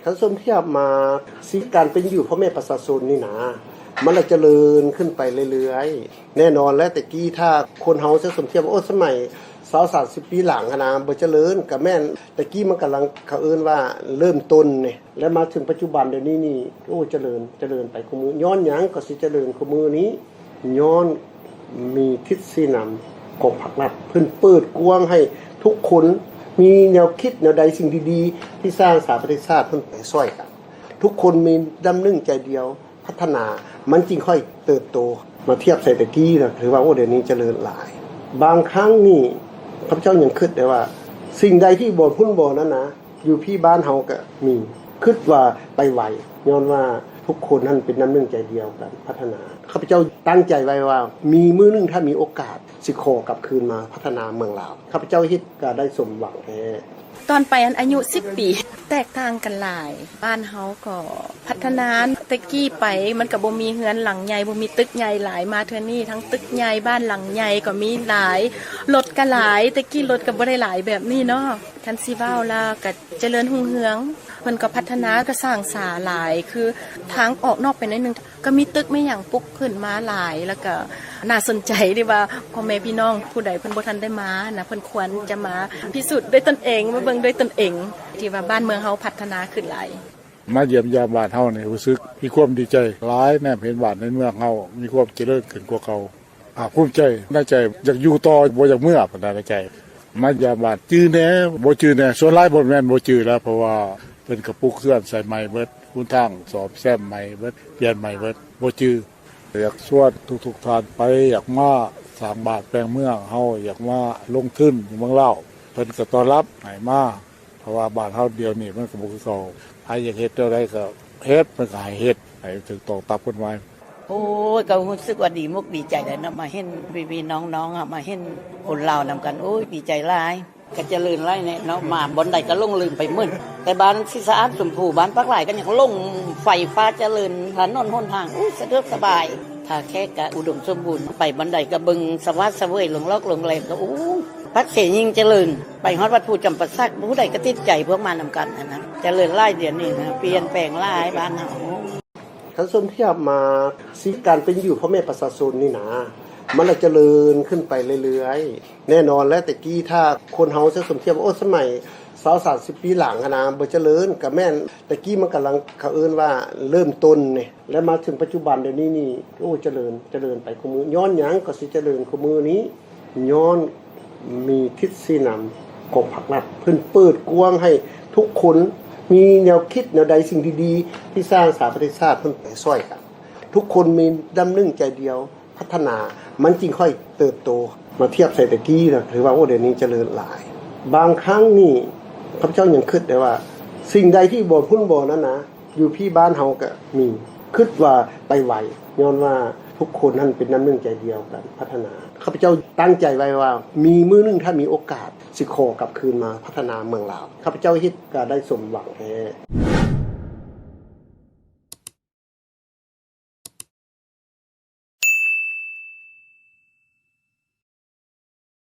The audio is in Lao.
ຄັນສົມທຽບມາຊີວິດການເປັນຢູ່ພໍ່ແມ່ປະຊາຊົນນີ້ນະ ມັນລະຈະເລີນຂຶ້ນໄປເລື້ອຍໆ. ແນ່ນອນແຫຼະ ແຕ່ກີ້ຖ້າຄົນເຮົາຈະສົມທຽບວ່າ ໂອ້ ສະໄໝຊາວສາມສິບປີຫຼັງຫັ້ນນະ ບໍ່ຈະເລີນ ກະແມ່ນແຕ່ກີ້ມັນກຳລັງ ເຂົາເອີ້ນວ່າເລີ່ມຕົ້ນນີ້ ແລະມາເຖິງປັດຈຸບັນດຽວນີ້ນີ້ ໂອ້ ຈະເລີນ ຈະເລີນໄປຄູ່ມື້. ຍ້ອນຫຍັງກໍຊິຈະເລີນຄູ່ມື້ນີ້? ຍ້ອນມີທິດຊີ້ນຳຂອງພັກລັດ ເພິ່ນເປີດກວ້າງໃຫ້ທຸກຄົນມີແນວຄິດແນວໃດ ສິ່ງດີໆ ທີ່ສ້າງສາປະເທດຊາດ ເພິ່ນໄປຊ່ອຍກັນ. ທຸກຄົນມີນ້ຳໜຶ່ງໃຈດຽວ ພັດທະນາ ມັນຈຶ່ງຄ່ອຍເຕີບໂຕ. ມາທຽບໃສ່ແຕ່ກີ້ນະ ຖືວ່າ ໂອ້ ດຽວນີ້ຈະເລີນຫຼາຍ. ບາງຄັ້ງນີ້ ຂ້າພະເຈົ້າຍັງຄິດໄດ້ວ່າ ສິ່ງໃດທີ່ບໍ່ພຸ້ນບໍ່ນັ້ນນະ ຢູ່ພີ້ບ້ານເຮົາກະມີ ຄິດວ່າໄປໄວ ຍ້ອນວ່າທຸກຄົນຫັ້ນເປັນນ້ຳໜຶ່ງໃຈດຽວກັນພັດທະນາ. ຂ້າພະເຈົ້າຕັ້ງໃຈໄວ້ວ່າ ມີມື້ໜຶ່ງຖ້າມີໂອກາດ ຊິຂໍກັບຄືນມາພັດທະນາເມືອງລາວ. ຂ້າພະເຈົ້າເຮັດກະໄດ້ສົມຫວັງແທ້. ຕອນໄປຫັ້ນອາຍຸສິບປີ ແຕກຕ່າງກັນຫຼາຍ. ບ້ານເຮົາກໍພັດທະນາ ແຕ່ກີ້ໄປມັນກະບໍ່ມີເຮືອນຫຼັງໃຫຍ່ ບໍ່ມີຕຶກໃຫຍ່ຫຼາຍ. ມາເທື່ອນີ້ທັງຕຶກໃຫຍ່ ບ້ານຫຼັງໃຫຍ່ກໍມີຫຼາຍ ລົດກະຫຼາຍ. ແຕ່ກີ້ລົດກະບໍ່ໄດ້ຫຼາຍແບບນີ້ເນາະ. ຄັນຊິເວົ້າລະກະຈະເລີນຮຸ່ງເຮືອງ ເພິ່ນກໍພັດທະນາ ກະສ້າງສາຫຼາຍ ຄືທາງອອກນອກໄປໜ້ອຍໜຶ່ງ ກະມີຕຶກມີຫຍັງປຸກຂຶ້ນມາຫຼາຍ ລະກະໜ້າສົນໃຈທີ່ວ່າພໍ່ແມ່ພີ່ນ້ອງຜູ້ໃດເພິ່ນບໍ່ທັນໄດ້ມານະ ເພິ່ນຄວນຈະມາພິສູດດ້ວຍຕົນເອງ ມາເບິ່ງດ້ວຍຕົນເອງ ທີ່ວ່າບ້ານເມືອງເຮົາພັດທະນາຂຶ້ນຫຼາຍ. ມາຢ້ຽມຢາມບ້ານເຮົານີ້ ຮູ້ສຶກມີຄວາມດີໃຈຫຼາຍ ແນມເຫັນບ້ານໃນເມືອງເຮົາມີຄວາມຈະເລີນຂຶ້ນກວ່າເກົ່າ. ພາກພູມໃຈໃນໃຈ ຢາກຢູ່ຕໍ່ ບໍ່ຢາກເມືອປານໃດໃນໃຈ. ມາຢາມບ້ານຈື່ແດ່ ບໍ່ຈື່ແດ່ ສ່ວນຫຼາຍບໍ່ແມ່ນບໍ່ຈື່ແລ້ວ ເພາະວ່າເພິ່ນກະປຸກເຮືອນໃສ່ໃໝ່ເບິດ ຫົນທາງສ້ອມແຊມໃໝ່ເບິດ ປ່ຽນໃໝ່ເບິດ ບໍ່ຈື່. ຢາກຊວນທຸກໆທ່ານໄປ ຢາກມາສ້າງບ້ານແປງເມືອງ ເຮົາຢາກມາລົງທຶນຢູ່ເມືອງລາວ ເພິ່ນກະຕ້ອນຮັບໃຫ້ມາ. ເພາະວ່າບ້ານເຮົາດຽວນີ້ມັນກະບໍ່ຄືເກົ່າ ໃຜຢາກເຮັດແນວໃດກະເຮັດ ເພິ່ນກະໃຫ້ເຮັດ ໃຫ້ຖືກຕ້ອງຕາມກົດໝາຍ. ໂອ້ຍ ກະຮູ້ສຶກວ່າດີມຸກດີໃຈແຫຼະເນາະ ມາເຫັນພີ່ໆນ້ອງໆ ມາເຫັນຄົນລາວນຳກັນ ໂອ້ຍ ດີໃຈຫຼາຍ. ກະຈະເລີນຫຼາຍແນ່ເນາະ ມາບ່ອນໃດກະຫຼົງລືມໄປໝົດ. ແຕ່ບ້ານສີສະອາດ ຊົມພູ ບ້ານປາກລາຍ ກະຍັງຫຼົງ ໄຟຟ້າຈະເລີນ ຖະໜົນຫົນທາງ ໂອ້ຍ ສະດວກສະບາຍ. ທ່າແຂກກະອຸດົມສົມບູນ ໄປບ່ອນໃດກະເບິ່ງສະຫວາດສະເຫວີຍ ລົງລອກໂລງແຮມກະ ໂອ້ຍ ປາກເຊຍິ່ງຈະເລີນ. ໄປຮອດວັດພູຈຳປາສັກ ຜູ້ໃດກະຕິດໃຈ ພວກມານຳກັນຫັ້ນນະ ຈະເລີນຫຼາຍ ດຽວນີ້ນະ ປ່ຽນແປງຫຼາຍບ້ານເຮົາ. ຄັນສົມທຽບມາຊີວິດການເປັນຢູ່ພໍ່ແມ່ປະຊາຊົນນີ້ນະ ມັນລະຈະເລີນຂຶ້ນໄປເລື້ອຍໆ. ແນ່ນອນແຫຼະ ແຕ່ກີ້ຖ້າຄົນເຮົາຈະສົມທຽບວ່າ ໂອ້ ສະໄໝຊາວສາມສິບປີຫຼັງຫັ້ນນະ ບໍ່ຈະເລີນ ກະແມ່ນແຕ່ກີ້ມັນກຳລັງ ເຂົາເອີ້ນວ່າເລີ່ມຕົ້ນນີ້ ແລະມາເຖິງປັດຈຸບັນດຽວນີ້ນີ້ ໂອ້ ຈະເລີນ ຈະເລີນໄປຄູ່ມື້. ຍ້ອນຫຍັງກໍຊິຈະເລີນຄູ່ມື້ນີ້? ຍ້ອນມີທິດຊີ້ນຳຂອງພັກລັດ ເພິ່ນເປີດກວ້າງໃຫ້ທຸກຄົນມີແນວຄິດແນວໃດ ສິ່ງດີໆ ທີ່ສ້າງສາປະເທດຊາດ ເພິ່ນໄປຊ່ອຍກັນ. ທຸກຄົນມີນ້ຳໜຶ່ງໃຈດຽວ ພັດທະນາ ມັນຈຶ່ງຄ່ອຍເຕີບໂຕ. ມາທຽບໃສ່ແຕ່ກີ້ນະ ຖືວ່າ ໂອ້ ດຽວນີ້ຈະເລີນຫຼາຍ. ບາງຄັ້ງນີ້ ຂ້າພະເຈົ້າຍັງຄິດໄດ້ວ່າ ສິ່ງໃດທີ່ບໍ່ພຸ້ນບໍ່ນັ້ນນະ ຢູ່ພີ້ບ້ານເຮົາກະມີ ຄິດວ່າໄປໄວ ຍ້ອນວ່າທຸກຄົນຫັ້ນເປັນນ້ຳໜຶ່ງໃຈດຽວກັນພັດທະນາ. ຂ້າພະເຈົ້າຕັ້ງໃຈໄວ້ວ່າ ມີມື້ໜຶ່ງຖ້າມີໂອກາດ ຊິຂໍກັບຄືນມາພັດທະນາເມືອງລາວ. ຂ້າພະເຈົ້າເຮັດກະໄດ້ສົມຫວັງແທ້.